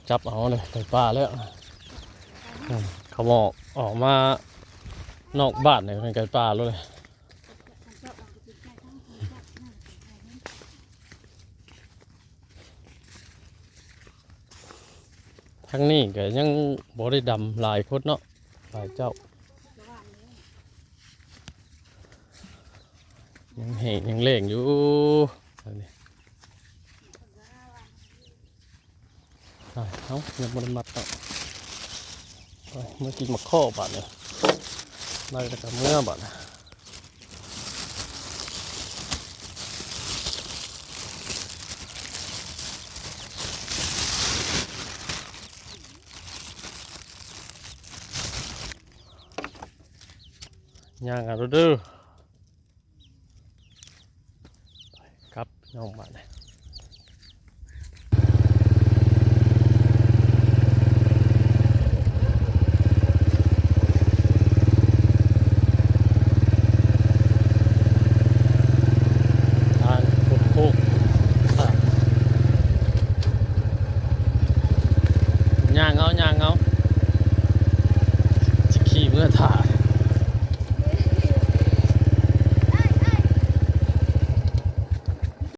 ຈັບເອົາເລີຍ ໄກ່ປ່າແລ້ວ. ອືມ ເຂົາອອກ ອອກມານອກບ້ານນີ້ເປັນໄກ່ປ່າໂລດເລີຍ. ທາງນີ້ກໍຍັງບໍ່ໄດ້ດຳຫຼາຍຄົນເນາະ ຫຼາຍເຈົ້າ ຍັງແຫ້ງຍັງແລ້ງຢູ່. ໄປ ເອົາ ຍັງບໍ່ໄດ້ມັດເນາະ. ໄປ ເມືອກິນໝາກເຄາະບາດນີ້ ໄດ້ແລ້ວກໍເມືອບາດນີ້. ຍ່າງເອົາເດີ້. ໄປ ກັບນ້ອງບາດນີ້. ທາງໂຄກ ຍ່າງເອົາ ຍ່າງເອົາ ຊິຂີ່ເມືອຖ້າ.